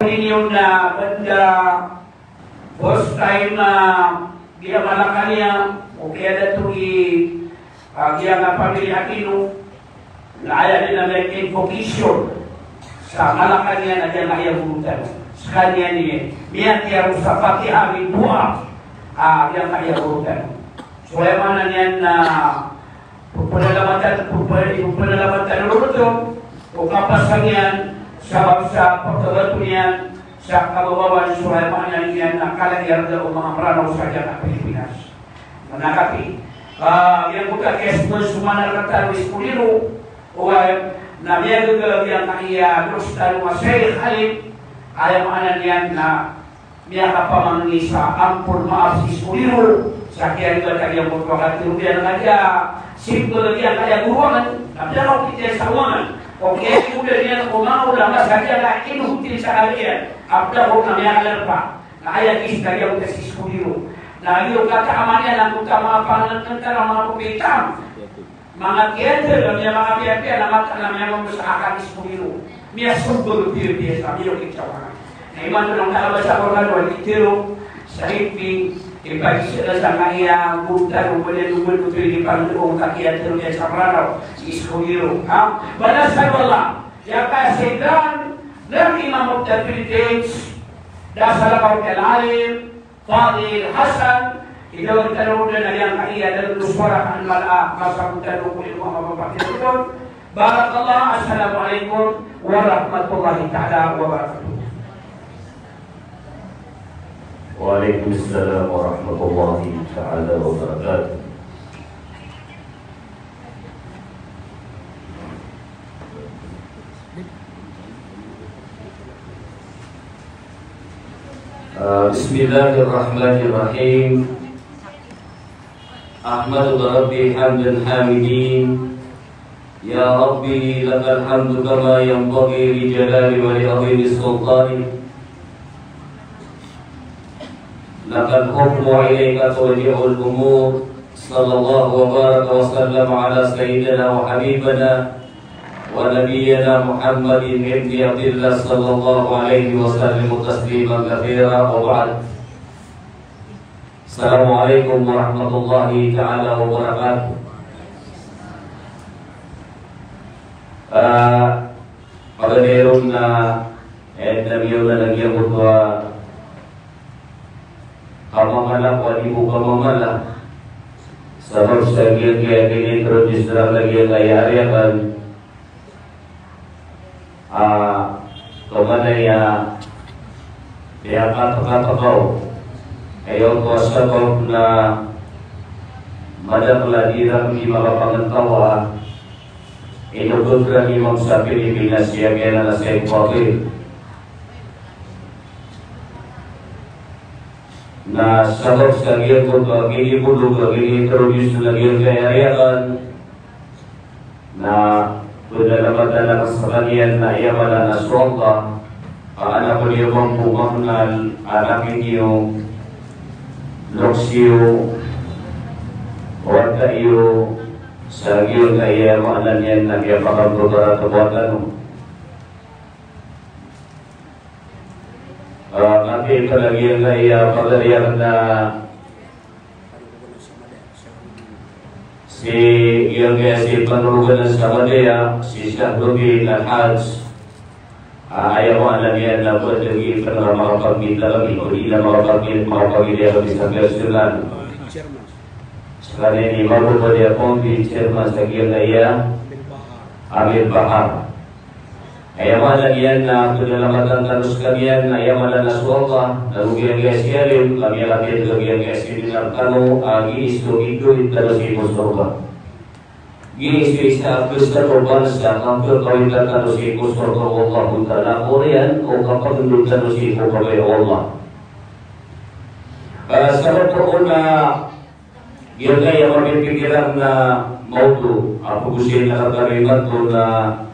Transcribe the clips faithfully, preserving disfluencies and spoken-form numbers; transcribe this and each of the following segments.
Ino na banda first time, ah, giya Malacañang, o kiyadato i, ah, giya nga pamilya Aquino, na aya dn a may invocation sa Malacañang a giya nga aya goro tano. Skaniyan i miyakiyarosa Fatiha, midoa, ah, giya nga aya goro tano. So aya maana niyan na Pphanalamatan, pphanalamatan o Ramadan o kapasang iyan, sabap sa pagkagato niyan sa kababawan, so aya maana niyan na kala iyan rda o manga Mranaw sa giyangkai a Pilipinas. Na katii, ah, giyangkoto a kiyasman so manga rkatan o iskolero, oway, na miyagaga giyangkai a loks tano a Sheikh Alim, aya maana niyan na miyakapamangni sa ampon, maap, si iskolero sa kiyaribat a giyangkoto a katharo iyan a giya simple a giyangkaya gorowangan, na piyakaokit iyan sa owangan. O kiyaribat iyan ko manga ulama sa giyangkaya inohotil sa kariyan a pd ako na miyakalrpa. Na aya kista giyangkoto si iskolero. Na giyoto a kataman iyan angkoto a manga pangnngkn tano a manga ppitam. Manga kiyatero, miya manga piyapiya na mataan a miyamambo sa akal iskolero. Miyasombor piyapiya sa miyaokit sa owangan. Na imanto na miyakabasa ko Qur'an, wali tero sa ipi, ipagisa na sangkaya goro tano, wala nungol ko tero di pangdokong ka kiyatero iyan sa Mranaw, si iskolero. Ha? Balasan o Allah. Ya ka Shaytan, na Imam of the Philippines, da sa lakaw ka alim, Fadil Hasan, idawag tano dn a giyangkaya dn a sowara ka an mala a masa ko tano ko ilmo a mapapakitotol. Barakallah, assalamu alaikum warahmatullahi ta'ala wabarakatuh. Wa alaikum assalam warahmatullahi ta'ala wabarakatuh. Ah, bismillahirrahmanirrahim. Ahmaduka Rabbi hamdan hamidin. Ya Rabbi, lakal hamdu kama yanbaghi li jalali wa li azimi sultanik. Lakal hukmu wa ilayka turja'ul umur. Sallallahu wa baraka wa sallama ala sayyidina wa habibina wa nabiyyina Muhammadin ibni Abdillah sallallahu alaihi wa sallam tasliman kathira, wa ba'd. Assalamu alaikum warahmatullahi ta'ala wabarakatuh. Ah, paganay ron na, eh, na miyaona lagi ako to a kamamala ko a di ko kamamala. Sabap sa giyangkaya kini-introduce na lagi a kaya ari akn. Ah, tomanay a miyakataka-takaw. Aya oto a sabap na madakl a di rakn di makapangatawa. Ino ko tira ni Imam sa Pilipinas, iya kiyana na Said Fadil. Na sabap sa giyangkoto a kinibolog a kini-introduce na giyangkaya ari akn, na pdalamatan akn skaniyan na aya mala na so Allah, a an ako niyo mambo mamnal a rakn iyo, loks iyo, wata iyo, sa giyangkaya maana niyan na miyapakambabarato ko tano. Ah, katii pn a giyangkaya pagari akn na si, giyangkaya si Panorogan sa Madaya, si Shahruddin Al-Haj. Ah, aya maana niyan na ba lagi pn a makapagmita kami, o di na makapagmi-, makapagmita kami sa personal. Skaniyan i mababaya a founding chairman sa giyangkaya Amir Bahar. Aya maana niyan na pdalamatan tano skaniyan, aya maana na so Allah, na go giyangkaya si alim, ka miyakatindg a giyangkaya si dinar tano, a giisto i doit tano sii ko sorga. Giisto i isa a pzakn o bansa, ka pkakawitan tano sii ko sorga o Allahu Ta'ala, oriyan o kapagndod tano sii ko kabaya o Allah. Ah, sabap roo na giyangkaya mapipikir akn a mawdu a pgosayn akn rkano imanto na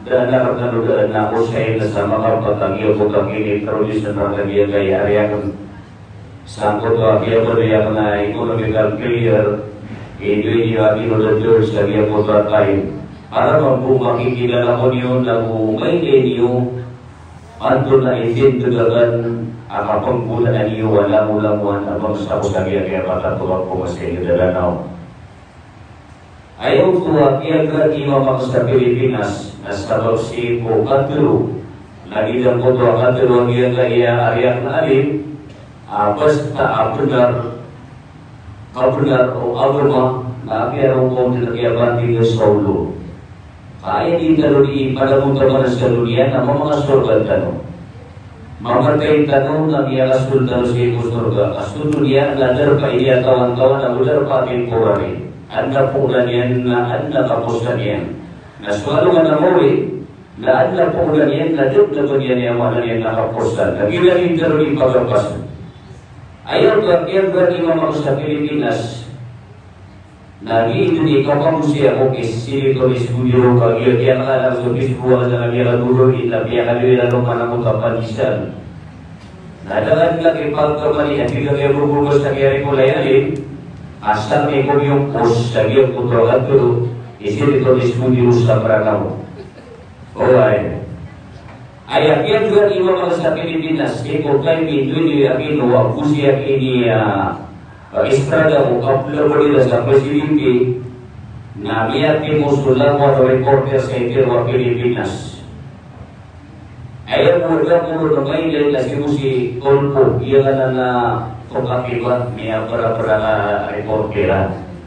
da akn rkano da a osayn sa makapat a giyoto a kini-introduce akn rkano giyangkaya ari akn. Sangkoto a kiyabaloy akn a economical player, i dowa niyo a inodador sa giyangkoto a time. Para mambo makikilala ko niyo na go mailay niyo Antonaa i tindeg akn a kapnggolaan iyo a langolangowan a bangsa ko sa giya kiyapatatoka ko masa i Mindanao? Aya oto a kiyagraan i mama ko sa Pilipinas na sabap sii ko katharo, lagid angkoto a katharo a giyangkaya ari akn a alim a basta a bnar, kabnar o agama na apiya roo ko dn kiyabandingan sa olo. Ka aya dii tano dii panagontaman sa doniya na mamasorga tano. Mamatay tano na miyakasold tano sii ko sorga. Ka so doniya na darpa i niyatawan-tawan ago darpa a temporary. Adn a poonan iyan na adn a kaposan iyan. Na so alongan a mawri na adn a poonan iyan na da dn a ba niyan aya maana niyan na kaposan. Na giyanan i taro di pagapasn. Aya oto a kiyagraan i mama ko sa Pilipinas na giya dn i kapamosaya ko ki Senator Escudero, kagiya kiyakalala ko so Facebook a miyakagoro i na piyakaliwiran o manamot a pandisal. Na da ka dn a kipagkamali a di ka kiyabogobos a kiyarikolay a link a sakn i komiyongkos sa giyangkoto a katharo i Senator Escudero sa Maranao. Oway. Aya kiyagraan i mama ko sa Pilipinas, sii ko kaimi doydoy a kinowa ko sii a kini a, a, Estrada ko kapelabola sa presidente, na miyatimos so langowan o reporter sa itero a Pilipinas. Aya bo da ko ron na mailay na sii ko si Tolpo, iya ka na na tokapiba, miyaparapara ka reporter a.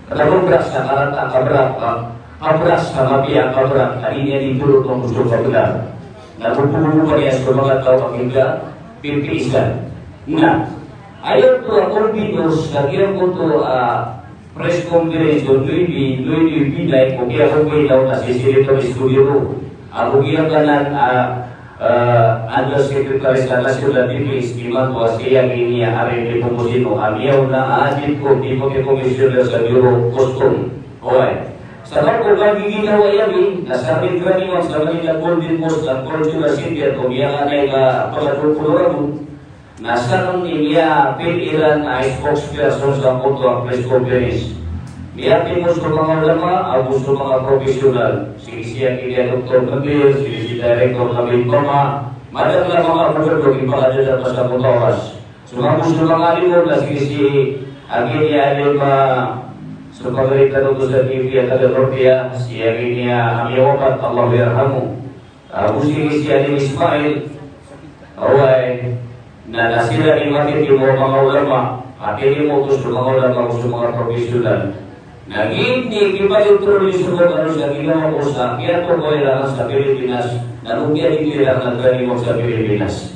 Kata bo brak sa karata, kabrak ka, kabrak sa mapiya, kabrak, a di niyan itoro ko so kabnar. Na bobobobo niyan so manga taw a kiyapipiisan. Na aya oto a kombino sa giyangkoto a press conference o doydoy, doydoy binay ko kiyakokoy taw na si Senator Escudero. Ago giyangkanan a, a, undersecretary sa National Defense, imanto a si Yagini a R M D Pomosino, a miyaona a Deputy Commissioner sa Bureau Custom. Oway. Sabap ko kagiya ginawa iyan na sa Ridwan Imam sa Manila Golden Coast and Cultural Center ko miyakanay ka pagkatopolo ragon. Na sakn i miyapili iran a spokesperson sangkoto a press conference. Miyatimos so manga ulama ago so manga professional. Sii si Yagini a Doktor Kabir, sii si Director Nabil Bama, madakl a manga gobernador i pakadadapa sangkoto a oras. So manga, so manga alim on na sii si Yagini a alim a so pagari tano ko sa T V a taga Norte a, si Yagini a miyawapat, Allahu yarhamu. Ago sii si Alim Ismail, oway, na, na siran i matitimo a manga ulama, matitimo ko so manga ulama, ko so manga professional. Na giya i kipagitoro iyan so manga, ano, sa ginawa ko sa kiyatokawi iran sa Pilipinas, na go kiyadikit iran na ginawa sa Pilipinas.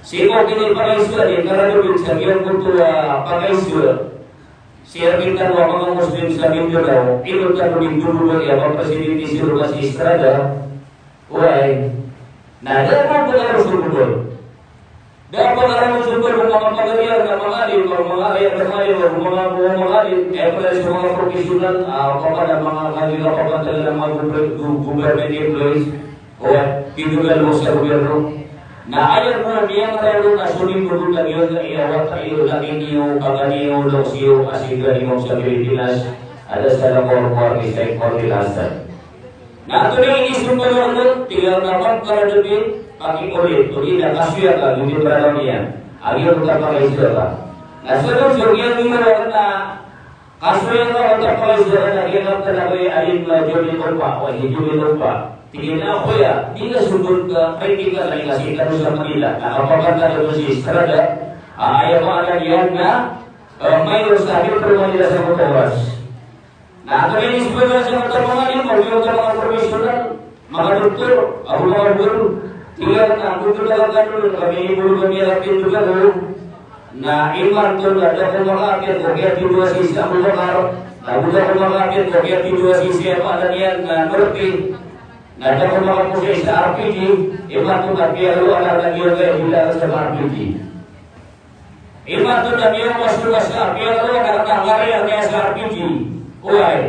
Sii ko kinipakaiza iyan, karado bin sa giyangkoto a pakaiza. Sii rktano a manga Muslim sa Mindanao, ino tano di dodolon iyan a presidente si Roman Estrada. Oway. Na da a pagaro so botol. Da a pagaro so botol o manga pagari iyan na manga alim, manga ayat a manga alim, manga, manga alim, eh, pala so manga professional, ah, papan a manga kagirapan tagan a manga gober-, go-, government employees. Oway, tindeg a lomos sa gobyerno. Na aya bo a miyangaraw ron na so nimbogon lagid iyan a wata iyo, lagid iyo, kakan iyo, loks iyo, a sii ka di mawag sa Pilipinas, a da sa lakor ko artista i Korte Lasa. Na antonaa i inisombar on, tig iyan a mangkarado bin, pakikolit, odi na kasoya ka, giyangkoto a miyang. Agi ako kapakaiza ka. Na so, so giyangkoto a Kasoya ka o kapakaiza ka na giyangkoto a alim a Johnny Opa, o si Johnny Opa. Tig iyan a, "Oya, di ka sombor ka, kritikal ka sii tano sa Manila." Na kapakantag o si Estrada, ah, aya maana niyan na, eh, mayor sa Metro Manila sangkoto a oras. Na antonaa i inisombar sa manga tamangan iyan, o giyangkoto a manga professional. Manga doktor, ago manga guro, tig iyan a, "Guro, taga kano, kami i guro kami a kapindog ako." Na imanto na da ko makaapir ko kiyatindog a sii si Abubakar, na go da ko makaapir ko kiyatindog a sii si, aya maana niyan na, Norte, na da ko makaposay sa R P G, imanto na piyagaloan a lagid a bila sa R P G. Imanto na miyaoma so masa, piyagaloan a kata ngari a kaya sa R P G. Oway.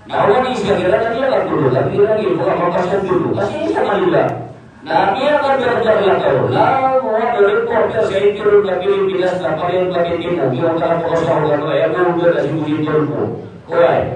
Na oway, isa kira na niyan a goro, na kira niyan a mapasad goro. Kasi isa Manila. Na niyan a goro, na langowan o reporter sa itero a Pilipinas na paliyan pati timo, niyan a kapakasaw ka na, aya goro na si Busi Tolpo. Oway.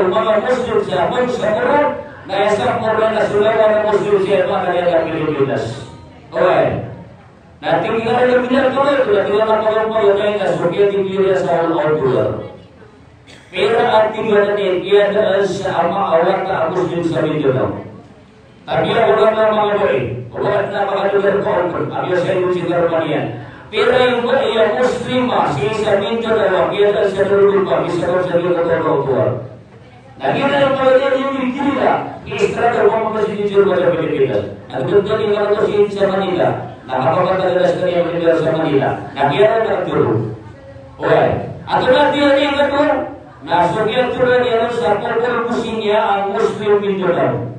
o manga Muslim sa bansa Borneo, na aya sampurna na so lawan a Muslim sa aya maana niyan na Pilipinas. Oway. Na tig iyan a aya miyatharo oto na tig iyan a pagpagotay na so kiyadiklir iyan sa World Outdoor. Pira a tig iyan a kiyadaan sa ama a wata a Muslim sa Mindanao. Kagiya ko na manga bai, o ba na manga lugar ko on, agiya sa iyo si Germany iyan. Pira i bai a Muslima sii sa Mindanao a kiyadaan sa loloma, misabap sa giya ko World Outdoor. Na giyanan i pawid iyan i Manila, i Estrada, o manga presidente iran sa Pilipinas. Na giyoto i manga presidente sa Manila, na kapakatagadas kaniyan sa Manila. Na giyanan na toro. Oway. Antonaa i tig iyan a ikadowa, na so giya toro iyan sa pokolbosi niyan a Muslim Mindanao.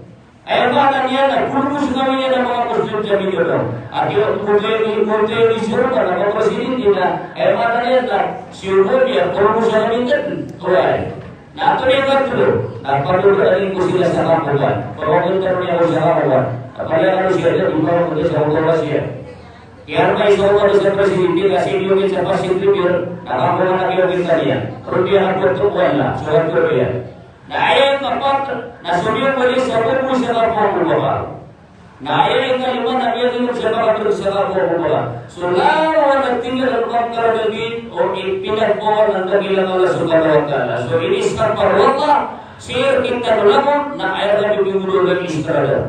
Aya maana niyan na kolbos kami niyan a manga Muslim sa Mindanao. Ati o kote ni, kote ni Sirba na manga presidente na, aya maana niyan na si Sirba niyan kolbos kami niyan. Oway. Na antonaa i ikatlo, na pagdodaan ko sila sa kapokan. Pagdodaan ko sila sa kapokan. Apala kano siya dn, di ba, kano siya, kano siya. Kiyarmay sa Omar sa presidente, kasi di omin sa Pacific River, na kapokan na di omin kaniyan. Rodiya na pagtukuan na, so rodiya. Na aya ikapat, na so di omin sa pagdodaan sa kapokan. Na aya ikalima na aya ikalima sa pagdodaan sa kapokan. So lawan a tig iyan a pagkaragagit o ipinagbawalan ka bilang Allah Subhanahu wa Ta'ala. So iniistaghfar o Allah, sii rktano langon, na aya ka di pimodol na Estrada.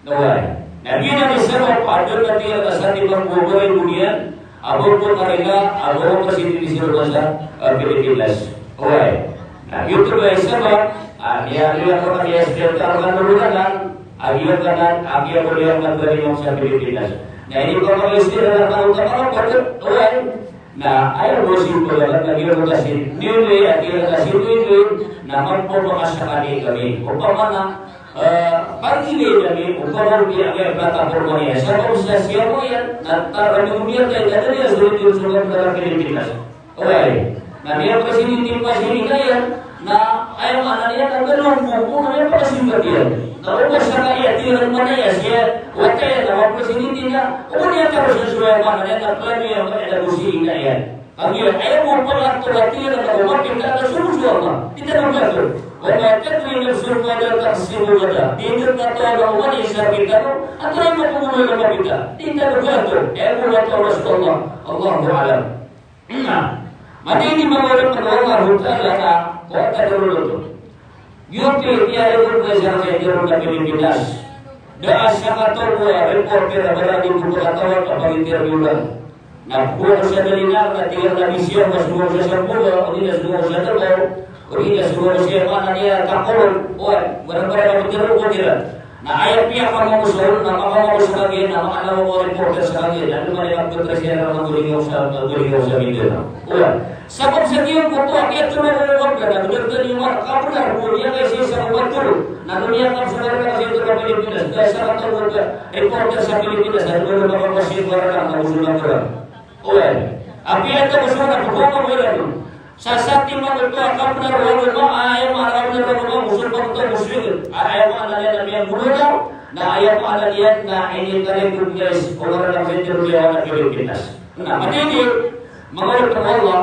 Oway. Na giyanan i sabap a adn a tig iyan a satiman ko bangkay ko niyan, a ba ko karila, a ba ko kasi di sila masa, a, Pilipinas. Oway. Na giyoto ba i sabap, a, niya, niya ko na niya sa taro ka nulunan, a, giya kanan, a, giya ko niya ka bali mo sa Pilipinas. Na ini ko mag-istira na tao ka mga pagkat, oway. Na aya bo si pagkakat na giya ko kasi, niyo, niyo, a, giya kasi, niyo, niyo, na magpapakasakali kami. Opama na, Eh, pagilay ami o pagawdi ami a plataporma iyan. Sabap sa siyapo iyan, na tara mi omiya kay kadaliya so ito so kapatara Pilipinas. Oway. Na miyapasinti, pasinti iyan, na aya maana niyan na galombok o miyapasinti iyan. Na o ba sa kaya tiran manaya siya, wata iyan na mapasinti na, o ba niyan taro sa suwaya maana niyan na plano iyan, kaya na busi iyan. Kagiya aya bo pagatoran iyan na mapita na so Allah. Di tano gato. Wa ma tadri nafsun madha taksibu ghadan. Di tano gato na oman i isa pita no. Antonaa i mapagolawla a mapita. Di tano gato. Aya bo pagatoran o Allah. Allahu a'lam. Na, mathay niyan manga oripn o Allahu Ta'ala na, kowa ta dn oto. Giyoto i aya ko sa kaya dn a Pilipinas. Da a sakataw a reporter a ba dn ko pkataw a kapag-interview ka. Na kowa sa dalina, na tig iyan a bisi ako, na sogo sa Sambuga, o di na sogo sa Davao, o di na sogo sa, maana niyan, Tacloban, o, barang-barang a pitharo ko kiran. Na aya piyakamaosay on, na makamaosay kagiya, na makanawa ko reporter sa kagiya, na di man iyan pagkasiyan a magoligaw sa, magoligaw sa Mindanao. O, sabap sa giyangkoto a kiyatharoa ko, na bnar tano man, kabnar ko, niyan ka isa sa oba toro. Na niyan ka sa Pilipinas, da a sakataw a reporter sa Pilipinas, na di man makapasad ko a, na, na, Oway. Apiya ito ko so na pagkakawala no. Sa satiman oto a kapnar o agama, aya maana o agama, Muslim, pagtaw Muslim. Aya maana niyan na miyagolawla, na aya maana niyan na ini tali ko guys, o mara na pwede ro iyan na Pilipinas. Na, matindi, manga oripn o Allah,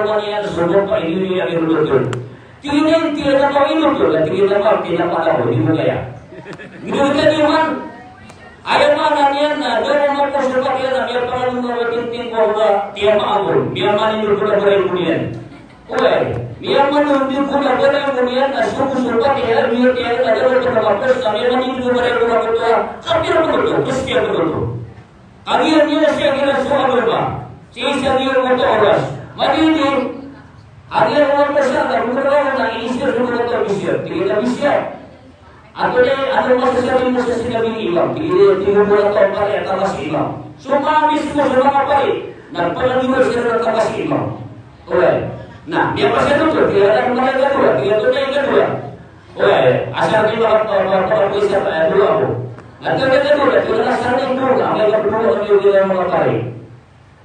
karoma niyan, so bapa ini niyan irodoton. Tig iyan, tig iyan a ba ino oto, na tig iyan a ba, tig iyan a ba, di ko kaya. Ino ka di man, aya maana niyan na da a mapos so Fatiha na miyapangalonga o tingting ko Allah, tig iyan a ba, miyamanino ko na baray ko niyan. Oway, miyamanino ko na baray ko niyan na so ko so Fatiha, miyapangalonga na da a mapos na miyamanino ko na baray ko niyan, kapira ko oto, pos kiya ko oto. Kagiya niyan siya kina so agama. Sii sa giya ko oto oras. Madidi, kagiya ko oto sa, na bukaw na inisir ko oto bisir. Tig iyan a bisir. Antonaa i, antonaa i masasabi mo sa sinabi ni Imam? Tig iyan a tig o bola taw pari a takas si Imam. So manga mismo so manga pari na pangaliwa siran a takas si Imam. Oway. Na, miyapasad oto, tig iyan a antonaa i kadowa, tig iyan a antonaa i kadowa. Oway, asar di maka, maka, maka, isa, eh, dowa ko. Na tig iyan a kadowa, tig iyan a asar di dowa, amay ka dowa kami o tig iyan a manga pari.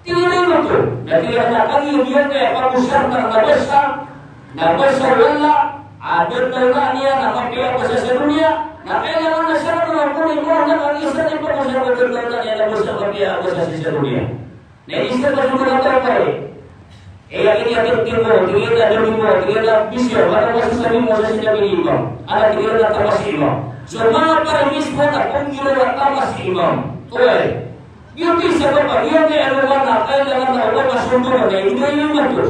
Tig iyan a ino oto, na tig iyan a kagiya giyangkaya pagosar na basa, na basa o Allah a dn taona niyan a mapiya a basa sa doniya, na kailangan a siran a manga pari na kagiya sa di pagosar ko dn taona niyan a basa a mapiya a basa sa doniya. Na inisir ka so manga taw pari. Eh, aya kiniyatirtir mo, tig iyan a dami mo, tig iyan a bisir, ano masasabi mo sa sinabi ni Imam? Ana tig iyan a takas si Imam. So manga pari mismo na pnggirawa a takas si Imam. Oway. Giyoto i sabap a giyangkaya a rowar na kailangan a oba ka sondoro na ino i Imam oto.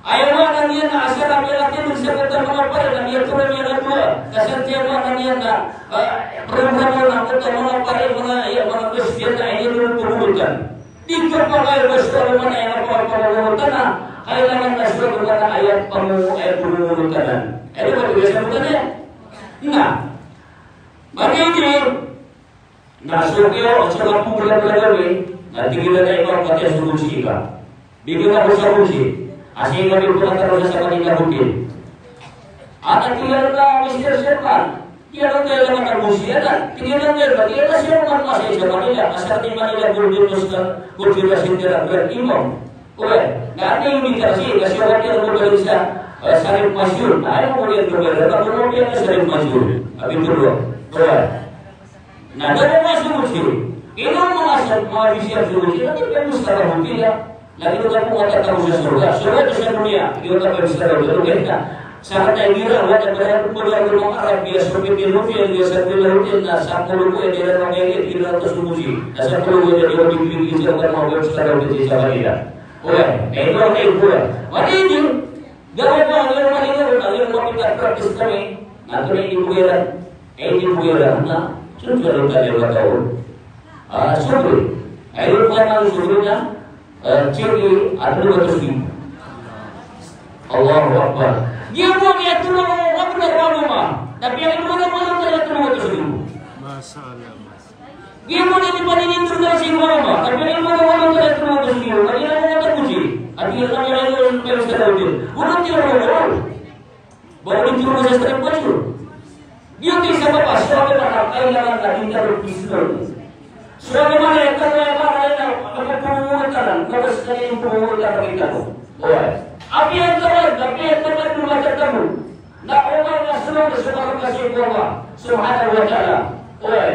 Aya maana niyan na asar a miyakatindg sa kota manga pare na miyatoro niyan a dowa. Ka sa tiya maana niyan na, eh, program na kota manga pare, manga, iya, manga Kristiyan na aya niyan pagolotan. Di kapakay ba so alongan a aya kapakay pagolotan na, kailangan na so alongan a aya pango-, aya pagolotan. Aya ba ito sa pagolotan? Na, manga ini, Na so kiyo, so kapoon a gawii, na tig iran a ikaw, pati a so gawii ka. Bigyan ako sa gawii. Asar ka di pagkataro sa Manila Hotel. At tig iran a Mister Sherman, tig iran a kailangan a gawii na. Tig iran a kailangan, tig iran a siya man masaya sa Manila, asar di Manila Golden Mosque, Golden Mosque, Grand Imam. Oway, na anda ini kasi, kasi wala ko balik sa, eh, Sharif Masjid. Na aya ko iyan ko balik, na ko iyan sa Sharif Masjid. Abi ko dowa. Oway. Na da ko masuk sii. Ino manga sa, manga bisi a sii. Na di ka mustara hotel a. Na di ka po matatago sa sorga. Sorga to sa doniya. Di ka mustara hotel. Oway na. Sa kata igira, wala ba ko manga Arabia, so pipino, pipino, sa pipino, na sa polo ko, di na mangyayaw, di na to sumusi. Na sa polo ko, di na mangyayaw, di na mangyayaw, sa Manila. Oway, na ino, na ino, oway. Wala ini, gawa ba, ang ino, ang ino, ang ino, mapita practice kami. Na ito na ini, oway, na. Ini, oway, na. Sunod ka rin tayo, mataon. Ah, sobre. Ay, ito pa ang sobre na. Eh, sige, ano ba ito sige? Allahu Akbar. Giya bo, giya tolo, wag na walo ma. Tapi ang ito na walo, kaya tolo ito sige. Masha Allah, masha Allah. Giya bo, giya di pa rin ito na sige ma. Tapi ang ito na walo, kaya tolo ito sige. Kaya na walo ito sige. At giya kami na ito, pero sa tawag yun. Wala ito na walo. Bawal ito na sa tawag yun. Giyoto i sabap a so agama na kailangan na di tano pislon. So agama na aya kailangan na aya pangolotana, na ba skaniyan pangolotana kita ko. Oway. Apiya tawad, apiya tawad o manga tatago. Na oman na so manga so manga kasi ko Allah Subhanahu wa Ta'ala. Oway.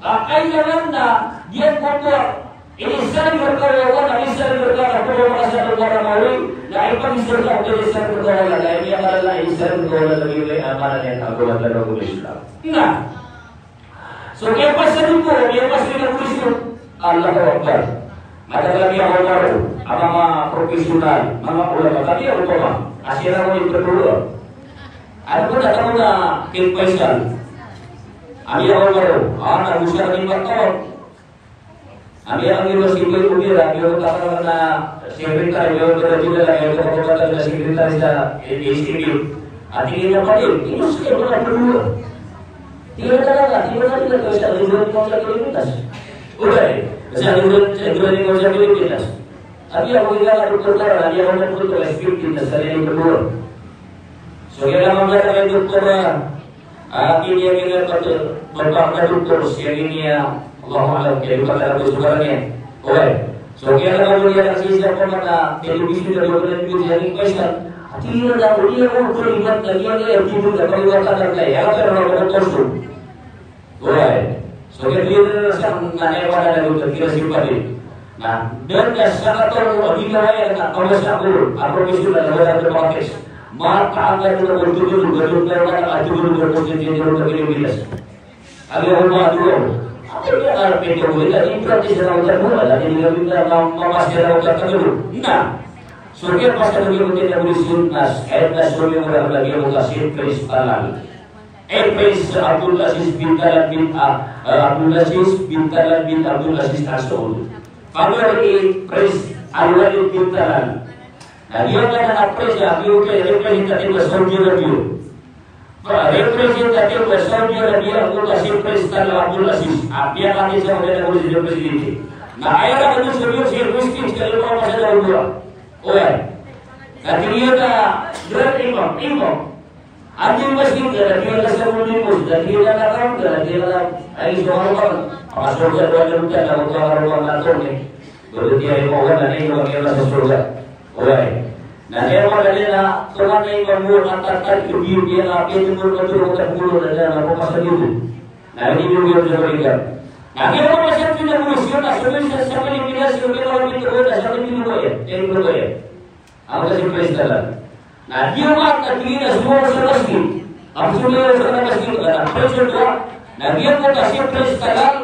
A kailangan na giyangkoto a inisalig rka o Allah, na inisalig rka na polo makasaad o Allah na maori, na ipag-isa rka o inisalig rka o Allah, na inisalig rka o Allah na inisalig rka o Allah na giyoto i amanan iyan a agama tano a agama Islam. Na so kiyapasad ko, kiyapasad ko a Kristo. Allahu Akbar. Matagal a miyakaoma roo a manga professional, manga ulama, kati a opama a siran ko i ptoloa. Ano ko na tano na King Faisal a miyakaoma roo a na gosar a mimataw. Ami a miyakaoma si Boy Ubira, miyakaoma na secretary, miyakaoma na general, miyakaoma na secretary sa S M U. Ati niyan padi, ino sa iyo na puluwa. Tig iyan talaga, tig iyan talaga, sa linggo ko sa Pilipinas. Oway, sa linggo, sa linggo ko sa Pilipinas. Ati ako, ina ka doktor ka, ati ako na doktor, expert kita sa linggo ko. So, kaya naman ka na doktor, ah, Ati niyan, ati niyan, pati, pati doktor, siya ini ya, Allahu a'lam, kaya di ba talaga so ngaran iyan. Oway. So, kaya na ba niyan na sii sa pamata, telebisyon na ba niyan, niyan, niyan, question. Ati niyan na, ati niyan, ati niyan, ati niyan, ati niyan, ati niyan, ati niyan, ati niyan, ati niyan, ati niyan, ati niyan. Oway. So, kaya di na sa, na, eh, wala na, ati niyan, ati niyan. Na, dan na sakataw a ginawa iyan na kawasa ko a professional na wala na makates. Mataang ka dito ko dito, dito, dito, dito, dito, dito, dito, dito, dito. Allahumma ad'u. Ati niyan a pinto ko ito, di practice na utak mo, wala, di nga ma-, ma-, master na utak mo. Na, so kaya basta lagi mo tinaguri sunnas, kahit na so yung wala lagi mo kasi, Kristalan. Eh, Prince Abdul Aziz bin Talal bin, ah, ah, Abdul Aziz bin Talal bin Abdul Aziz Al Saud. Pagari Prince Al Walid bin Talal. Na giyanan a Prince a giyoto i representative o Saudi Arabia. Representative o Saudi Arabia, ago si Prince Talal Abdul Aziz. Apiya kami sa Saudi Arabia, presidente. Na aya na kami sa Saudi Arabia, sa lima o masa na ulo. Oway. Na tig iyan a Grand Imam, Imam. Ati masjid ka, ati ka sa mulimos, ati ka na kaon ka, ati ka na, ay, so kaon ka. Makasorga ko, ano ka, na kaon ka, na kaon ka, na kaon ka. Dolo tiya ay mawan, na niyo, kami na sa sorga. Oway. Na niyo, wala niya na, tuman na imam mo, na tatat, ibiyo niya na, pwede mo, na tulong, na tulong, na niya, na pamasa dito. Na hindi mo yun sa balikan. Na niyo, wala siya pinamulis yun, na sumunod sa, sa Pilipinas, yung pinawag dito, wala sa Pilipinas, yan. Yan yung lupa yan. Ako kasi Kristalan. Na di ako at nagiging na sumuha sa masjid. Ako sumuha sa masjid, na preso to, na di ako kasi Kristalan,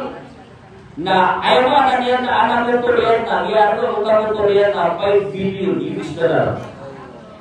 na ay mga na niyan na anak ko to riyan, na di ako ang utang ko to riyan, na five billion U S dollar.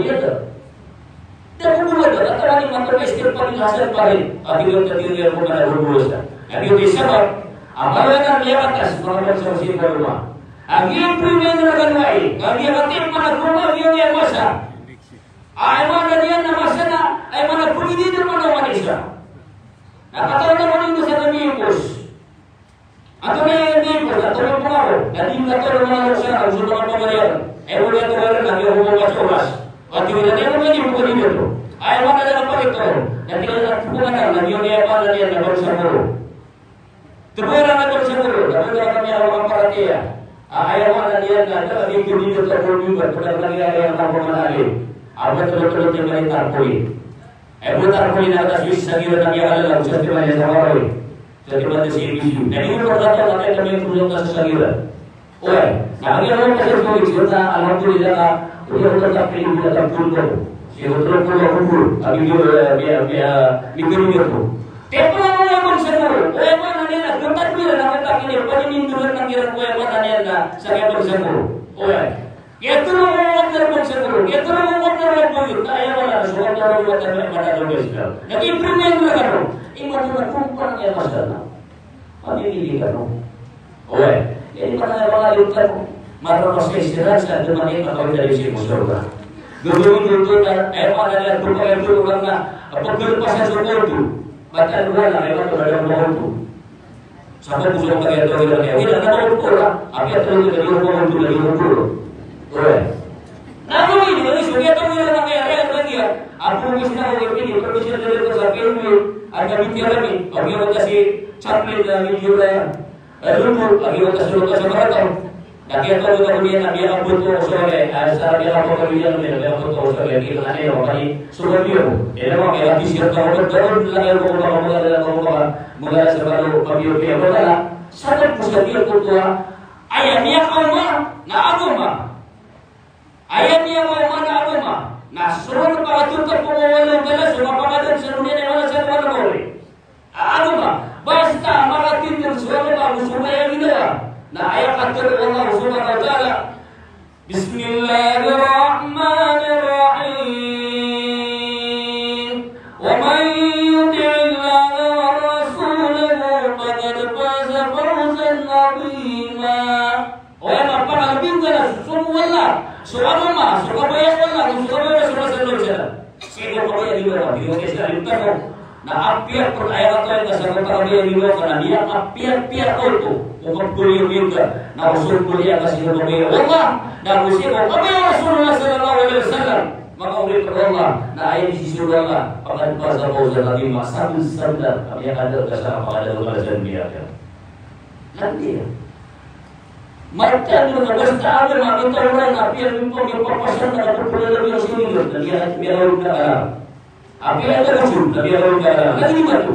doniya ta. Da ko bo da, katawan imanto na istighfar, hasan pa rin. A tig iyan, tig iyan ko mana bo bo sa. Na giyoto i sabap a mala na miyakatas, manga bangsa sii ko roma. A giya i problema na kano ai, a giya katip man a roma, a giya i masa. Aya maana niyan na masa na, aya maana pagidid man a manisa. Na katawan na kano ito sa kami ipos. Antonaa i ipos, antonaa i pangako, na di katoro manga rok sa, so manga pambayar. Aya bo di atoro iran na giya ko manga oras. Ati wala na aya maana niyan na pagidid oto. Aya maana niyan na pagidid oto. Na di na pagidid na giya aya maana niyan na bangsa Moro. Tebera na bangsa Moro, na bangsa kami a paratiyaya. A, aya maana niyan na da a di ko di ko di ba, pagari na giya aya maana niyan. A, betul-betul di mani tarpuli. Aya bo tarpuli na katas wis sa giya na miyakala, sa timan iyan sa waroy. Sa timan iyan sa ibis. Na di ko pagkataw na kaya kami ko sa giya. Oway, na kagiya ko kasi ko sa, alhamdulillah ka, odi ko sa pili ko sa pulpo. Sii ko telo polo a kubo, a giya, eh, giya, giya, eh, migirigir ko. Tepla mo na bangsa Moro, oway, maana niyan na, genta ko iran na mata kini, paninindoran na kiran, oway, maana niyan na, sa giya bangsa Moro. Oway. Kaya telo mo na bangsa Moro, kaya telo mo na bangsa Moro, na aya wala, so wala, wala, wala, wala, wala, wala, wala. Na di primen na kano, imanto na kumpang iya masalah. Pamimili kano. Oway, aya maana niyan na pangaliyo kano. Marata sa istirahat sa demanin na kawit a di sii ko sorga. Gagawin ko oto na, aya maana niyan na pagkaliyo ko na, a pagkalpas sa sorga oto. Batal wala, aya maana niyan na wala oto. Sabap ko so kagiyataw iran iyan. Wala na ba oto ra? Apiya telo ko na di oto, na di oto. Oway. Na ino, ino, ino, so kiyatawag iran a kaya, kaya, kaya, apo ko sina ko kaya pili, pero siya na rin ko sa P N P, ada B P R M, o kaya ko kasi chaplain na medyo na, eh, lupo, o kaya ko kasi lupo sa Marataw. Na kiyatawag ako niyan na miyakaboto ako sa wala, ah, sa miyakaboto ako niyan, na miyakaboto ako sa wala, kaya ko na niyan, o kaya, so kaya ko, eh, na mga kaya, T-shirt ako, daon lang ako, mga, mga, mga, mga, sa balo, pag-iwan, kaya ko na, sa pagpusa niya ko to, ah, aya miyakaoma, na agoma. Aya miyakaoma na agama, na so ron pakatotop ko walo bala so mapangadam sa doniya na wala sa wala mawri. Agama, basta makatindg so agama, so maya ginawa. Na aya katharo o Allah subhanahu wa ta'ala, Bismillahirrahmanirrahim. Wa man yuti'illaha wa rasulahu faqad faza fawzan azima. Oway, mapangalbing ka na so sogo o Allah, so agama, so kabaya o Allah, so kabaya o Rasulullah sallallahu alaihi wasallam. Sii ko kabaya niyo, di ko kaya sa alim tano. Na apiya ko aya katoy ka sa kabaya niyo, ka na niya apiya-piya ko oto, ko kabaya niyo ka, na ko so kabaya ka sii ko kabaya o Allah, na ko sii ko kabaya o Rasulullah sallallahu alaihi wasallam. Makaori ko Allah, na aya di sii ko Allah, faqad faza fawzan azima, sabot-sabot a miyakadal ka sa kapakadal ka sa doniya. Lagi. Marka niyo na basta ago na mitaw ran, apiya niyo pagpapasad na kapagpapasad na niyo sinigot, na niya, niya rawag na kalam. Apiya niyo rawag na kalam. Lagi niyo ba to?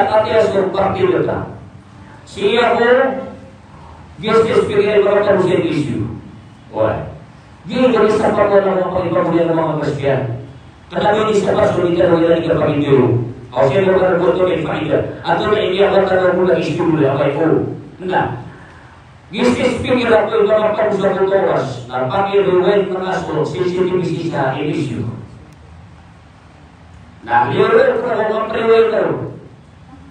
a katiya so partido ta. Sii ko guest speaker iyan a manga Muslim issue. Oway. Giya i sapat o manga pagibabolian o manga Kristiyan. Kna ba ini sapat so literal iyan a kapagintero. Aw sii ko manga boto ni faida. Antonaa i iniyawan tano a bola issue a manga issue. Na. Guest speaker ako iyan a manga pagosok o oras. Na pagiriwayat na so C C T V sii sa issue. Na, liyo ron ko na ko kapriway na ron.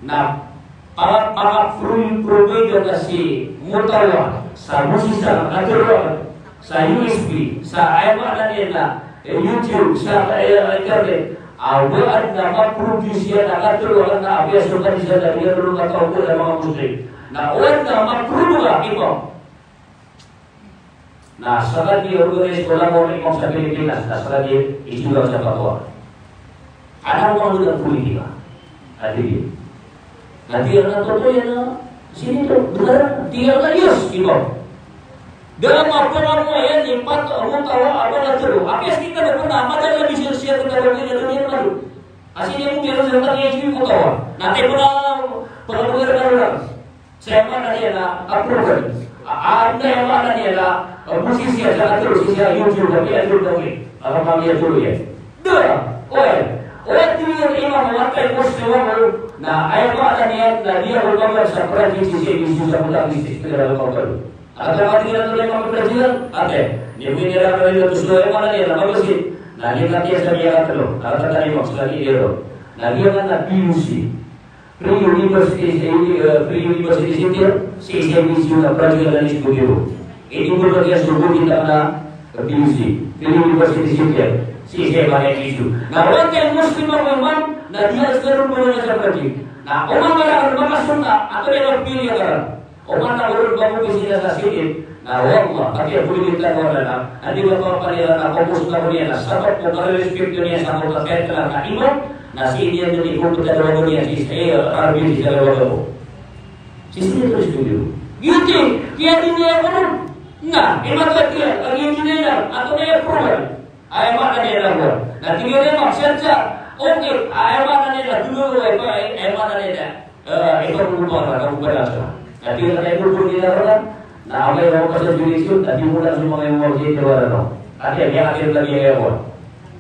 Na, para, para prum-, provide ka si Mutawa, sa Musisa, na Katharo, sa U S B, sa aya maana niyan na, eh, YouTube, sa, eh, internet. Awa adn a ma-produce iyan a Katharo, na apiya so kanisa na liyo ron a manga Muslim. Na, awa adn a ma-produce ka, imam. Na saka di organize ko langon o imam sa Pilipinas, na saka di isola sa fatwa. Adn a manga politika. Ati di. Na tig iyan a totoo iyan a, sii to, bnar, tig iyan a yes, imam. Da a mapamambo iyan i pat, Mutawa, a ba na tlo. Apiya sii ka na pn a madakl a bisan sii a tlo iyan a doniya malo. A sii niyan bo iyan a tlo iyan a Mutawa. Na tig iyan a pn a pamambo iyan a tlo. Sa aya maana niyan na approval. A, a, anda aya maana niyan na, a, posisi iyan sa atharo sii sa YouTube, tapi atharo daw iyan. Alam mo aya atharo iyan. Da, oway. Oway, tig iyan a imam, a wata i post iyan, na aya maana niyan na di ako magaan sa project sii sa issue sa Mutawa District, tig iyan a local government. Ati, ati, tig iyan a imam, project iyan, ati. Niyan bo iyan a aya maana niyan na mabasi. Na niyan na tig iyan sa miyakatlo. Kala tig iyan a imam, sa lagi iyan. Na niyan na P U C. Pre-University, eh, Pre-University Center, sii sa issue na project na issue ko tiro. Ini bo ba iyan so bo kita na P U C, Pre-University Center, sii sa issue. Na wata i Muslim a imam, na di iyan sii ron bo na sa project. Na oman ka na makasunna, ato na mapili ka na. Oman na oron ba mo bisina sa sii, Na wallah, kagiya bo di tano na, na di ba papanila na kamusta ko niyan na sabap ko karespect niyan sa manga kataya na imam, na sii niyan dn i ko ptadawag iyan sii sa, eh, Arabi sii sa lawag ako. Sii sa respeto. Giyoto, kiya di niyan ako ron. Na, imanto kiya, kagiya di niyan, antonaa i approval. Aya maana niyan na bo. Na tig iyan a imam, siyan sa, okay, aya maana niyan na dolo, aya, aya maana niyan na, eh, ito ko ba na, na ba na sa. Na tig iyan a ito ko di na ron, na amay na ko sa jurisdiction, na di mo na sumangay mo sa ito na ron. Ati, aya, ati, aya, aya, aya.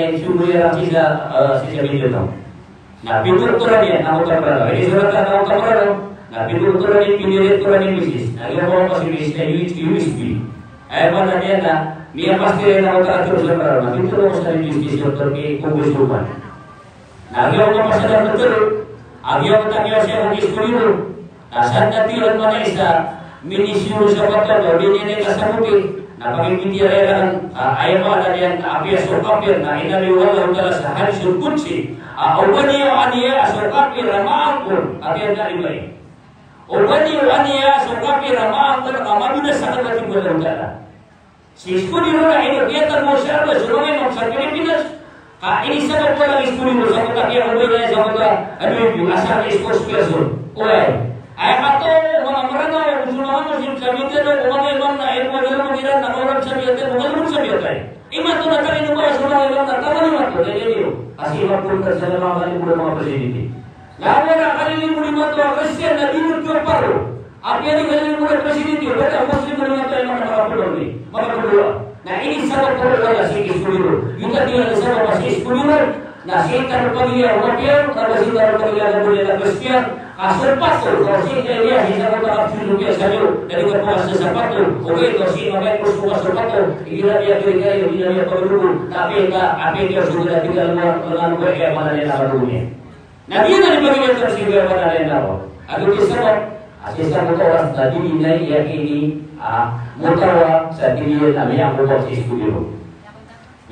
niyan i sumuli a sii sa, eh, sii sa video to. Na pindoktoran iyan a Otamorano. Inisorat a Otamorano. Na pindoktoran iyan, pindirektoran iyan i misis. Na giyoto a misis na U S B. Aya maana niyan na miyapasad iyan a Otamorano. Na pindoktoran iyan i misis, doktor ki Congresswoman. Na giyoto a pasad a doktor, a giyoto a kiyaosay ko iskuliro. Na sadn a tiyoran man a isa, minisiro sa bato, na odi niyan i kasaboti, na pagipitiyara iran, a, aya maana niyan, na apiya so kafir, na inaloy o Allahu Ta'ala sa hadith al-qudsi, a, o ba niyo aniya so kafir a maangkon, a tiyan na ibay. O ba niyo aniya so kafir a maangkon, a mabinasa ka ba, tig o Allahu Ta'ala. Si iskuliro na ino kiyatagmo sa Arab, so manga imam sa Pilipinas, ka inisabap ko lang iskuliro sa kota kiyakombay na sa kota, ano yun, asar sports person. Oway. Aya kato, manga Mranaw, so manga Muslim sa Mindanao, o manga imam na ino, manga imam iran, na orang sa biyatay, manga imam sa biyatay. Imanto na tayo ino ba, so manga imam na taman imanto, tayo ino. Kasi imam pun ka sa manga imam, manga presidente. Lawan a kalilimo imanto a Kristiyan na di niyo paro. Apiya di kalilimo a presidente, bata Muslim imanto a manga makaproblema, makaproblema. Na inisabap ko wala sii ko iskuliro. Giyoto a di inisabap sii ko iskuliro. Na sii tano pagilaya o mapiya, na sii tano pagilaya o Kristiyan. Ka sapato, ka sii ka iya, sii sa kota ka filosofiya sa iyo. Na di ka pagasa sapato. Ogaid ka sii mabaya ko sa sapato. Igira iya kiri kayo, igira iya pagdugo. Na apiya ka, apiya ka, sugra di ka luar, lengan ko iya, mana niyan a kadugo niyan. Na di na di pagilaya sa sii ko aya maana niyan na ko. Ago di sabap, a sii sa motoras na di na iyakini, a, motawa sa di na miyangkoba sii ko iskuliro.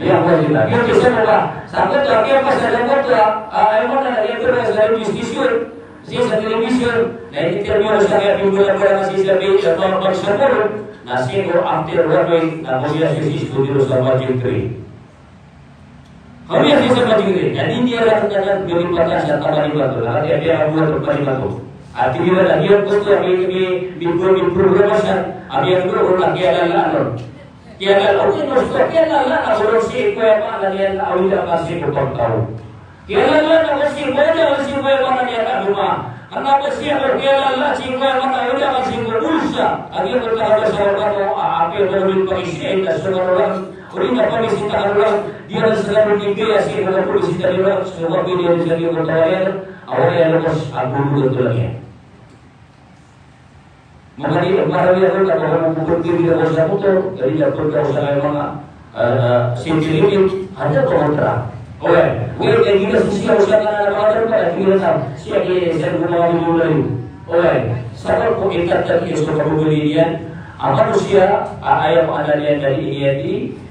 Miyangkoba sii na. Ago di sabap, a, sa koto, a kiyapasad a koto, a, a, aya maana niyan na kiyapasad a istisyon. Sii sa telebisyon, na ini-interview sa kaya pimbola-bola na sii sa bi-, sa pag-, pagsamor, na sii ko after one week, na mawala sii sa iskuliro sa Majid Three. Kami a sii sa Majid Three, na di niyan rakhn anan, gawii patan sa taman imanto, na kati a biya a buwan to panimato. Ati nila na giyoto a mi, mi, mi, mi programa san, a miyanggoro na kiyalalaan on. Kiyalala, okay, no, so kiyalala na, so sii ko aya maana niyan na awid a ka sii ko pagtaw. Kiyalala na, so sii ko aya, so sii ko aya maana niyan na agama. Kna ba sii ko kiyalala, sii ko aya maana, awid a ka sii ko dosa. Agi ko ta ka ba sa wata mo, a, apiya ko rin pag-isiya, ina so ka ron. Odi na pamisita ka ron, di na sa ka ron di gaya sii ko pamisita di ron, so ka ron di na sa ka ron tawayan, away a lokos a guru oto lang iyan. Manga di, marawi ako na baka mo pupun di na sa motor, di na pun ka sa manga, eh, eh, city limit, ada ko kontra. Oy, oy, di na sisiya sa manga motor pa, di na sa, siya ki sa manga motor. Oy, sa ko itatag iyan so kabubuli niyan, a manosiya, a, aya maana niyan na di iyan di,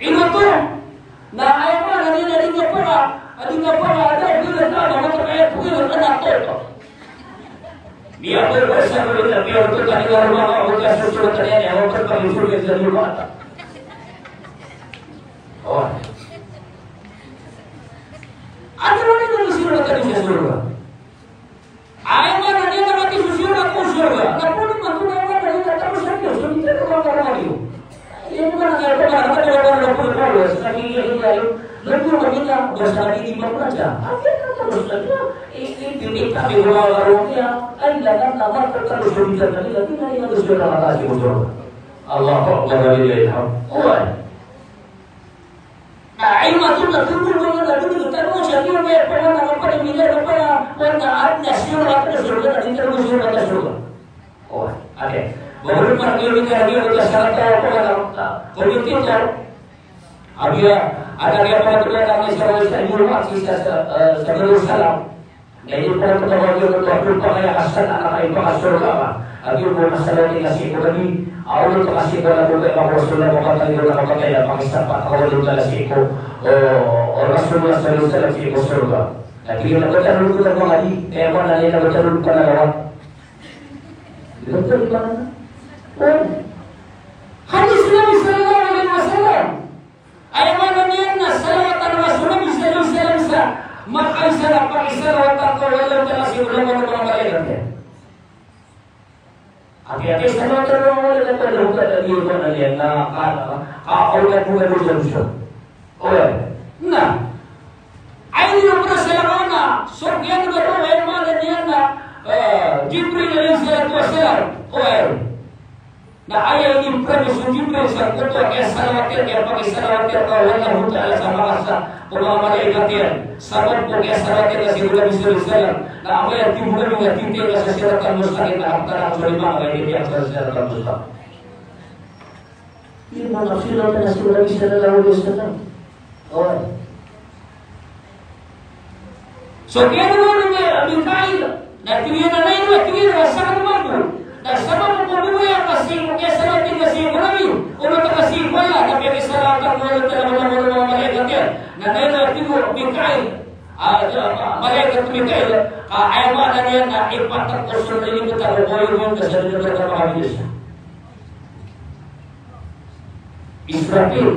Ino oto? Na aya maana niyan na di nga paka, a di nga paka, a da a pwila na ba, mataan ka aya pwila na toto. Iya, ko, ko, sa ko, ina, biya ko tani, wala ma, ko, ka, so, so, tani, ina, ko, ka, so, so, so, so, mata. Oh. Anda mana yang disuruh kata di surga? Ay, mana dia nak mati surga, ko surga. Na pwede man ko na mata, ina, tapos na, so, hindi ka makakarayo. Iyan man ang kaya ko, mga kapatid, mga kapatid, mga kapatid, sa nagiging hiyayo, nagmumamita, basta nagiging makunat siya. Ang kaya ko, tapos na siya, i-, i-, i-, kami, mga karuang niya, ay, lahat na magkakalusulitan na nila, di na nila gusto na makasimusunod. Allahu Akbar, walillahil hamd. Uwan. Na, ay, matulad, tulad, tulad, tulad, tulad, siya, di na may panganak, ang panimila, ang panganak, ang panganak, siya, ang panganak, siya, ang panganak, siya, ang panganak. Oh, okay. Mabulong pa rin yung mga hindi ko sa katawa ko, ano, ah, community ko. Abiya, ada dia pa rin yung mga sa, sa, sa, sa, eh, sa Jerusalem. Na hindi pa rin ito tawag yung mga pa kaya kasal na nakaiba ka surga ka. At yung mga salaw nila si Ibrahim, ako nito kasi ko na buka yung mga Rasulullah, mapatay ko na kapatay na pakisapa, ako nito na si ko, o, o Rasulullah sallallahu alaihi wasallam si ko surga. Na tingin na ko tanong ko ng mga di, kaya mo na nila ko tanong pa na lahat. Doktor, di ba? Oh. Hadis Nabi sallallahu alaihi wasallam. Aya maana niyan na salawat a Rasul Nabi sallallahu alaihi wasallam sa makaisa na pakisalawatan ko o Allah Ta'ala si ulama o manga malaikat iyan. Ati-ati salawat a manga malaikat iyan, di ba? Aya maana niyan na ka, ka, ka, Oway. Na. Aya inipromise o Allah na, so kiyan ba to, aya maana niyan na, eh, Jibril alayhis salatu wassalam. Oway. Na aya inipromise o Jibril sa koto a kiyasalawat iyan, kiyapakisalawat iyan ko Allah Ta'ala sa manga sa, ko manga malaikat iyan. Sabap ko kiyasalawat iyan sa Nabi sallallahu alayhi wasallam. Na amay a timbang iyan na titindg sa Siratal Mustaqim na hapta na so lima a manga malaikat iyan sa Siratal Mustaqim. Ino man a sirat na si Nabi sallallahu alayhi wasallam. Oway. So, kiyaroon o Mikail, na tig iyan a, na ino, tig iyan a, sakn mambo. Na sabap ko bo aya a kasi, ko kiyasalawat iyan a si Ibrahim, o na ta kasi ko Allah, na piyakisalawatan ko o Allah Ta'ala, o manga malaikat iyan. Na ino, tig o Mikail, a, a, malaikat Mikail, a, aya maana niyan na ipatak ko so lilibet a kokoyo niyan ka sa lilibet a makabidis. Israfil.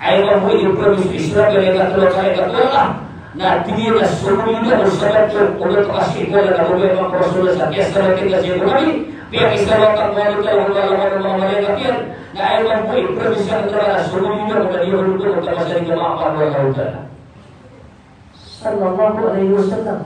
Aya mambo i promise o Israfil a ikatlo a malaikat o Allah. Na tig iyan a so manga malaikat o sabap ko, o na ta kasi ko Allah na bo aya manga Rasul sa kiyasalawat iyan a si Ibrahim, piyakisalawatan ko o Allah Ta'ala, o Allah, o manga malaikat iyan. Na aya mambo i promise o Allah na so manga malaikat o na di o Allah Ta'ala sa di ka maapal o Allah Ta'ala. Sallallahu alayhi wasallam.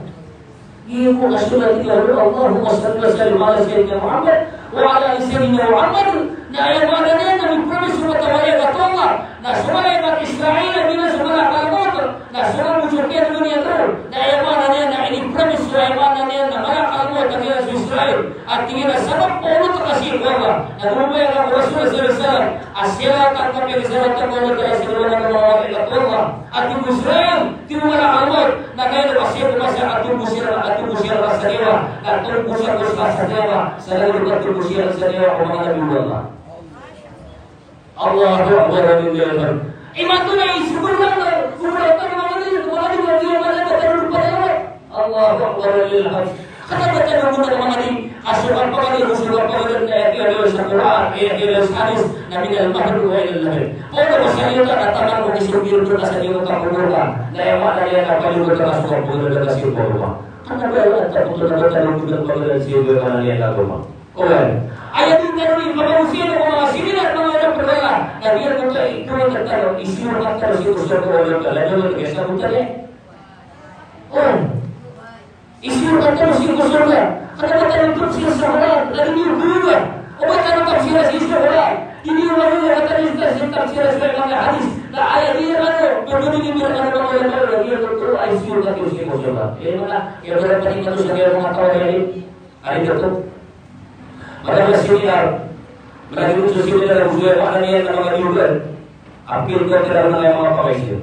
Giya bo a salat iyan, Allahumma salli wa sallim ala Sayyidina Muhammad wa ala ali Sayyidina Muhammad. Na aya maana niyan na mipromise so manga malaikat o Allah na so malaikat Israil a giyanan so malakal mawt, na so manga bojor kiyan a doniya roo. Na aya maana niyan na inipromise so, aya maana niyan na malakal mawt a giyanan so Israil. Ati iyan a sabap ko o na ta kasi ko Allah, na bo aya manga Rasul sallallahu alayhi wasallam a salawat a kapiya salawat a manga malaikat o Allah. Ati bo Israil, tig o malakal mawt, na kagiya na kasi ko masa a tig bo siran, a tig bo siran a sariwa, na tig bo siran a sariwa, sa lagid o tig bo siran a sariwa o manga nabi o Allah. Allahu Akbar, walillahil hamd. Imanto na isbor na, kumala ka na manga nabi, kumala ka na manga nabi, Allahu Akbar, walillahil hamd. Kna ba tano bo na manga nabi, a so kapakay, so kapakay na aya kiyaaloy sa Qur'an, aya kiyaaloy sa hadis, na minal mahdi wa ilal lahd. Polo ka sa iyo ka, na taman ko di so biro ka sa iyo ka polo ka. Na aya maana niyan na paliyo ka sa polo ka sa iyo polo ka. Kna ba aya, a taman ko na ba tano bo na manga nabi, sa iyo ka maana niyan na agama. Oway. Aya di tano di, manga usiyan ko manga seminar, manga aya pagala. Na di ako ka, ito na tano, isiyo ka tano, siyo ko sa ko, oway, ka, lalo na, kaya sa ko tano. Oh. Isiyo ka tano si Rasulullah. Kna ba tano tafsir sa Qur'an, lagid iyo guru ka. O ba tano tafsir sa Qur'an. Di niyo guru ka tano tafsir, tafsir sa manga hadis. Na aya di niyo guru, guru di niyo guru, guru, guru, guru, guru, isiyo ka tano si Rasulullah. Aya maana, aya maana tano sa manga taw a aya. Ari ka to. Madalas seminar, madalas seminar, aya maana niyan na manga liyogan. Apil ko tira na aya manga pakaisiyo.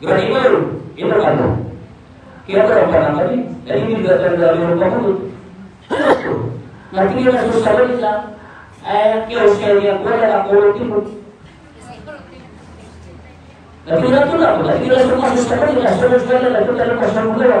Grabe ba yun? Ino kano? Kaya ko lang pa naman eh. Dahil hindi ka talaga yung pangulot. Na tig iyan a so sabap iyan, eh, kaya siya niya, wala na ako, tipo. Na tig iyan a to na, na tig iyan a so mas sabap iyan, so mas wala na, ito talaga sa mga.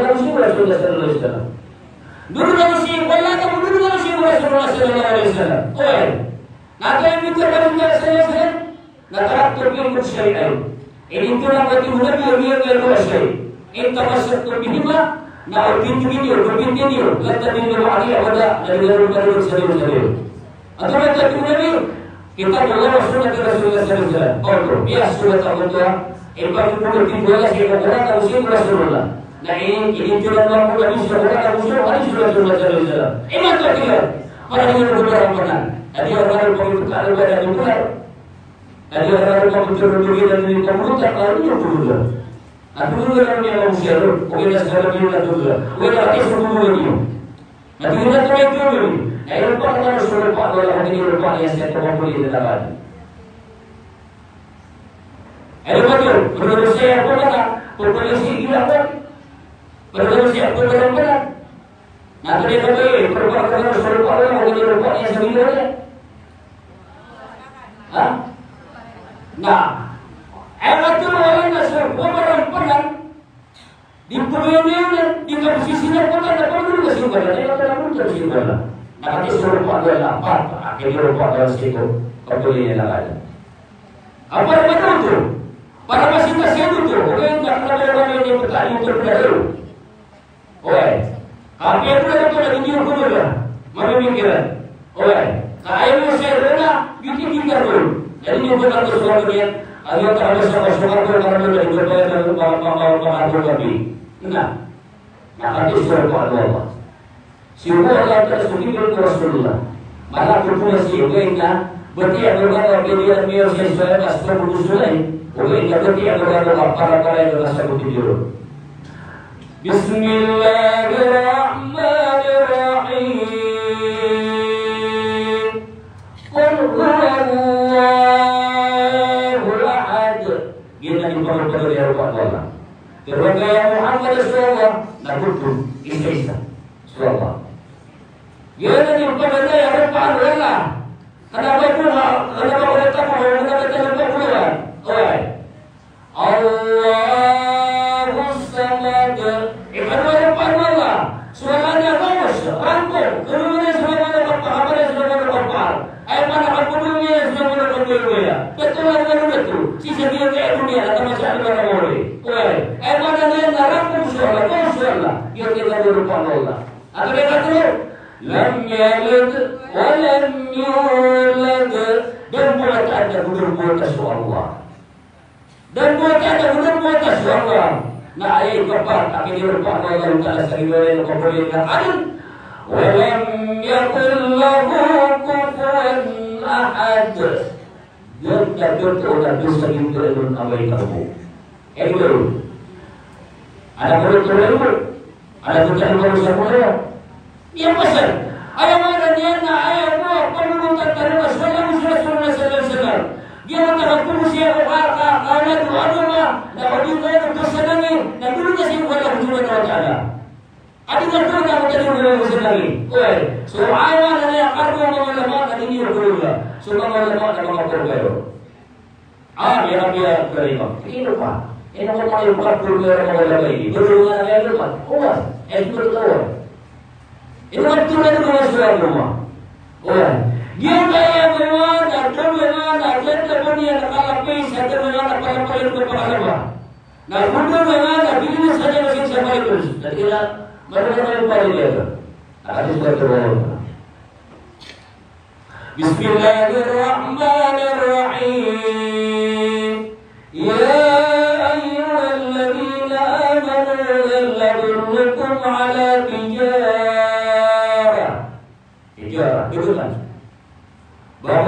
Doron ago sii ko Rasulullah sallallahu alaihi wasallam. Doron ago sii ko Allah, doron ago sii ko Rasulullah sallallahu alaihi wasallam. Oway. Na aya mitharo o Rasulullah sallallahu alaihi wasallam, na taraktu fikum shay'ayn. Initharoa ko, tig o Nabi, a giyangkai a dowa a shay'. In tamassaktum bihima, na o pitharo niyo, o pitharo niyo, lan tadillu ba'di abada, na di niyo makalk sa doniya. Antonaa i tig o Nabi? Kitabullah wa sunnati Rasulillah sallallahu alaihi wasallam. Oto, miyasogat a oto a, ipagogontol, tig o Allah, sii ko Qur'an ago sii ko Rasulullah. Na ini, initharoa ko a Qur'an ago sii ko hadis o Rasulullah sallallahu alaihi wasallam. Imanto, tig iyan, para di niyo magontol a pangnan. Na di niyo magontol a pangnan. Na di niyo magontol a pangnan. Na di niyo magontol a pangnan. Ogaid na so gagawii niyo na totol. Ogaid na tig iyan a aya rkano so ropa o Allah, ogaid na so ropa niyan sii ko kapagpoli niyan a lagad. Aya rkano, pagpoli sii ko Allah, pagpoli sii ko Allah, pagpoli sii ko Allah. Na aya rkano, pagpoli sii ko Allah, ogaid na so ropa niyan sii ko Allah. Ha? Na aya rkano, aya na so ropa niyan, di pagpoli niyan, di kapagpoli niyan ko Allah, na pagpoli niyan sii ko Allah, na pagpoli niyan sii ko Allah. Na katii so ropa o Allah, pat a kini ropa o Allah sii ko kapagpoli niyan a lagad. Aya para ba oto, para ba sii ko Allah oto, ogaid na kna ba oto, ogaid na pagpoli oto, pagpoli oto. Oway. Ka piya ko na oto na di niyo ko na mamimikiran. Oway. Ka aya miyasogat na, giyoto i tig iyan. Di niyo ko na oto so gagawii niyan. Aya ka ba sa, so gagawii niyan, na di niyo ko na oto na mamimikiran. Na. Na katii so ropa o Allah. Sii ko Allah Ta'ala, so kitabullah, Rasulullah. Mala ko pula sii, ogaid na batiya ko gagawii niyan, miyasogat so aya ka so pagpoli niyan. Ogaid na batiya ko gagawii, para, para iyan na sa pagpoli niyan. Bismillahirrahmanirrahim. Qul huwallahu ahad. Giyanan i pagpagari a ropa o Allah. Pero kaya Muhammad so Allah, na goto, isa-isa. So Allah. Giyanan i pagpagari a ropa o Allah. Kna ba ko, kna ba ko, kna ba ko, kna ba ko, kna ba ko. Oway. Allahus Samad. Aya rkano a ropa o Allah. So Allah na gawos, rampong, kna ba so Allah na kapakapal, so Allah na kapakapal. Aya maana a kapakapal niyan, so Allah na kapakapal. Beto a Allah na beto. Sii sa giyangkai a doniya, na taman sa Allah na mawri. Oway. Aya maana niyan na rampong so Allah, gawos so Allah. Giyoto i tig o ropa o Allah. Antonaa i tig iyan? Lam yalid wa lam yulad. Da a mbowataan, da a mbowataan so Allah. Da a mbowataan, da a mbowataan so Allah. Na aya ikapat a kiniropa o Allah Ta'ala sa riwayat ko pwede na adn. Wa lam yakun lahu kufuwan ahad. Da a, da a, da a, da a sa giyangkai a amay ka bo. Aya bo. Adn a bo, adn a bo sa bo. Aya pasal, aya maana niyan na aya bo a panonotan tano a so Allah, so Rasulullah sallallahu alaihi wasallam. Giya mata ka phoon sii ko ka, ka, ka, na dowa, dowa, na odi ko dosa nangin, na dowa sii ko Allah Subhanahu wa Ta'ala. Adi na dowa na odi ko dosa nangin. Oway, so aya maana niyan a kargo o manga ulama na di niyo ko dowa. So manga ulama na manga pagbayo. Ah, aya kapiya ko rin ba? Ino pa? Ino ka pa aya kapiya ko rin ba? Ino ka pa aya kapiya ko rin ba? Ino ka pa aya kapiya ko rin ba? Oway. Giyangkaya a manga, na dowa nga, na dowa nga, na kalapis, na dowa nga, na palapalin ko pakalaba. Na dowa nga, na bili na sa dowa nga, sa Malaikus. Dati kala, marunong na yung pala niya. Nakadis na ito. بسم الله الرحمن الرحيم.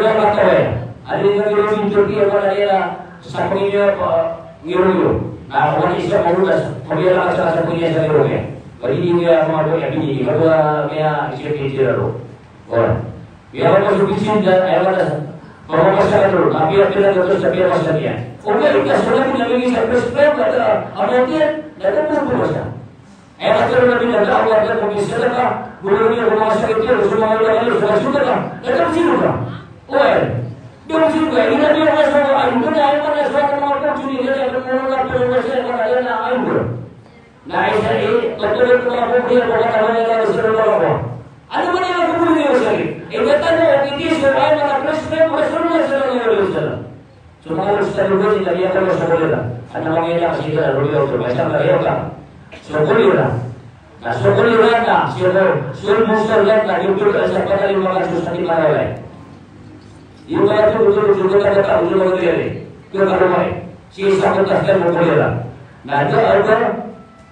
ba katawi. Adi nga ngiro di Turkey, ba na aya sa pangingiro, pa, ngiro iyo. Na, wani isa marutas, pamiyala ka sa, sa pangingiro sa ngiro niyan. Ba di niya mga boy, ya, bini, ba niya, isa pangingiro. Ora. Aya maana so bisin da, aya maana sa, pamamasa ka roo, na piyapira ka roo sa piyamasa niyan. Ogaid na so Nabi na miyagisa prescribe, na da, amay niyan, na da pamamasa. Aya maana o Nabi na da, Allah na pamamasa ka, gulong niyan pamamasa ka, so manga ulama niyan, so manga sundaka, na da pamamasa ka. Oway. Da pamamasa ka, ina niyan masa, ay, ina, aya maana sa, aya maana sa, aya maana sa, aya maana sa, Na isa i, patuloy ko mapupuri ko kata wala na Rasulullah ko. Ano ba niya mapupuri ko sa akin? Iba tano, iti so ay mga Kristo, Rasulullah sallallahu alaihi wasallam. So mga Kristo, ano ba nila, iya ko sa kanila. Ano ba nila kasi ka, Rasulullah, so may isang kariyaw ka. So kulira. Na so kulira na, so, so, so, so, na, na, yung tulad sa pagkalimbakan sa sakit na wala. Yung mga tulad, tulad, tulad, tulad, tulad, tulad, tulad, tulad, tulad, tulad, tulad, tulad, tulad, tulad, tulad, tulad, tulad, tulad,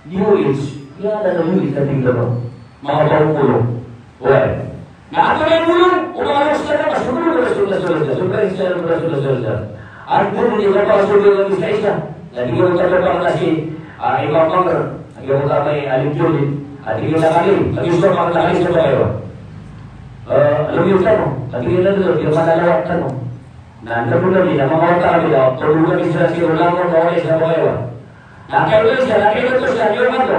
New age. Aya na new age a tig iran ko manga pampolong. Oway. Na antonaa i polong? O manga Muslim na so polong o Rasulullah sallallahu alaihi wasallam. So Kristiyan o Rasulullah sallallahu alaihi wasallam. Antonaa i polong o Rasulullah sallallahu alaihi wasallam? Na tig iyan ko, tato pangasi, ah, Imam Bakr, tig iyan ko, kamay Alim Jolin, ah, tig iyan ko, kami, kami sa pangkatahali sa pangaywa. Eh, alam niyo kamo, tig iyan ko, di ba nalawat kamo? Na, na, na, na, na, manga wata kami daw, tulungan kami sa, sa ulangan, mawala sa pangaywa. Na kagiya isa, na kagiya isa, niyo man to.